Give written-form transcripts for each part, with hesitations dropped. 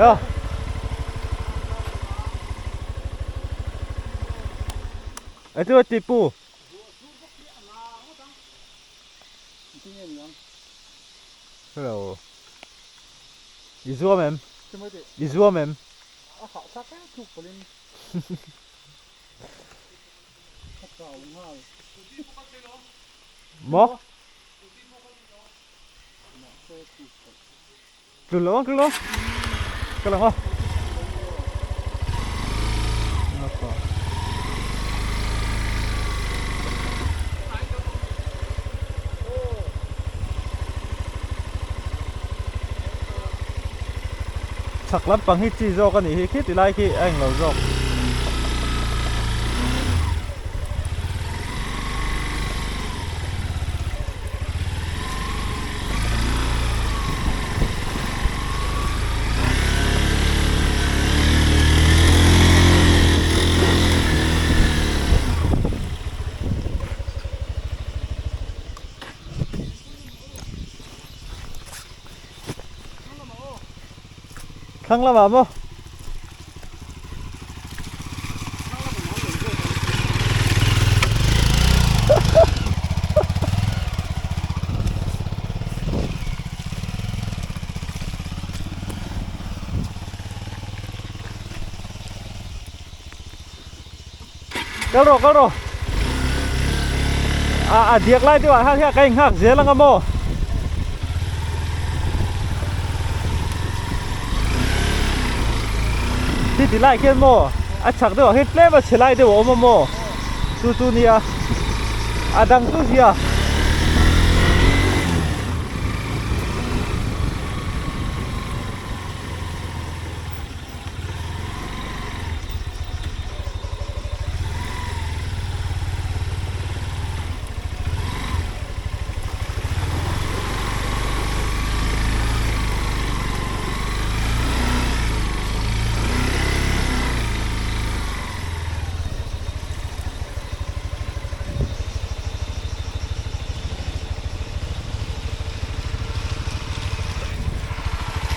Ya. Ai chu ti pu. Hello. I zuam em? I zuam em? A hah thlak em thuk pawlin. Ka chau nghal. Maw? Tlu lo, tlu lo. Ka lang aw. Chhak lampang hi chi zawk a nih hi khi ti lai khi a englo zawk. Thlang lamah maw? Kal rawh kal rawh a a diak lai deuh ah hian ka inghak zel anga maw khi ti lai khian maw a chhak deuh ah khian tlem a chhe lai deuh a awm a maw chu chu nia a dang chu zia.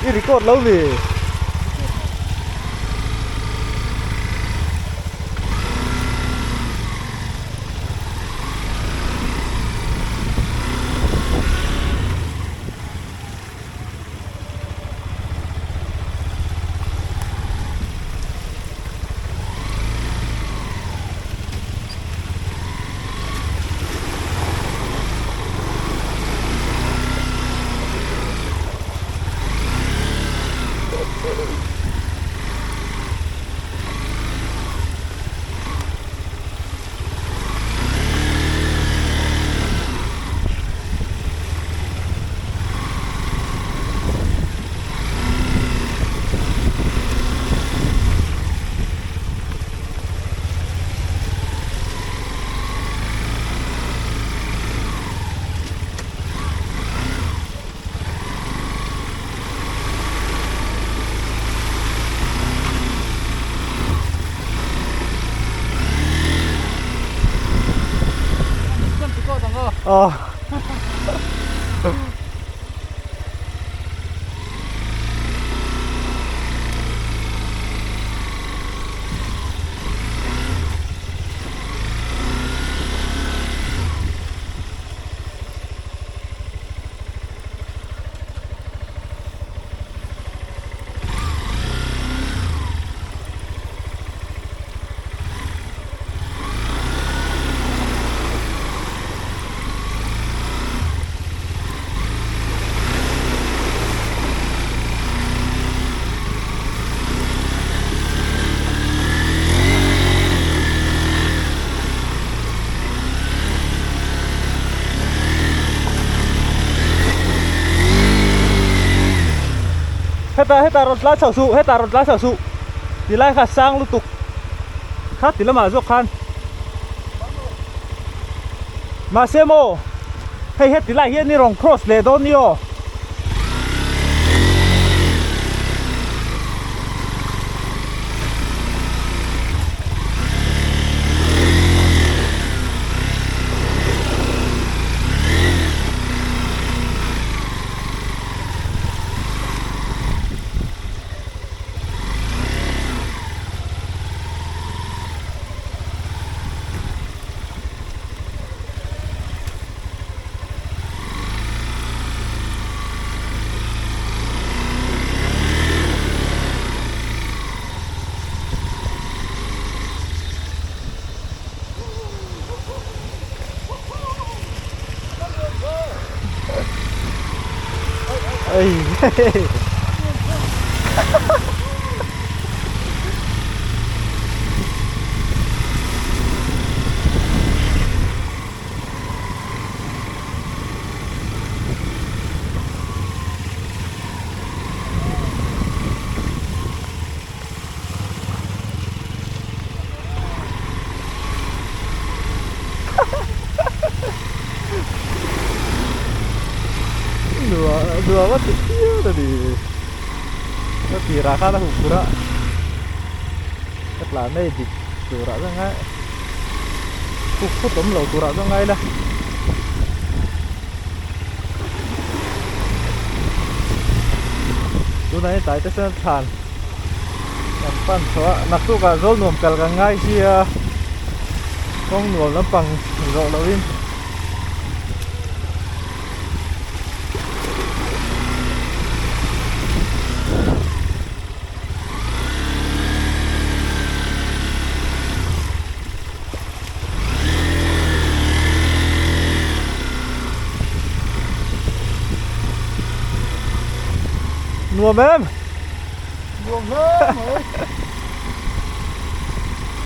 I record lo mi. Aw. Heta heta rawn tlai chho suh heta rawn tlai chho suh ti lai kha sang lutuk kha ti lamah zawk khan mahse maw hei heti lai hian i rawn cross leh dawn ni aw. Ei Nuam a ti phian a ni. Ka tirah khan a huh phurh a, ka tlan mai dik turah chuan ngai khuk phut awm lo turah chuan ngai la. Tunah hian tlai te chuan thlan kan pan chho a naktuk ah zawl nuam kal kan ngai sia kawng nuam lampang zawh loh in. Nuam em? Nuam hle mai.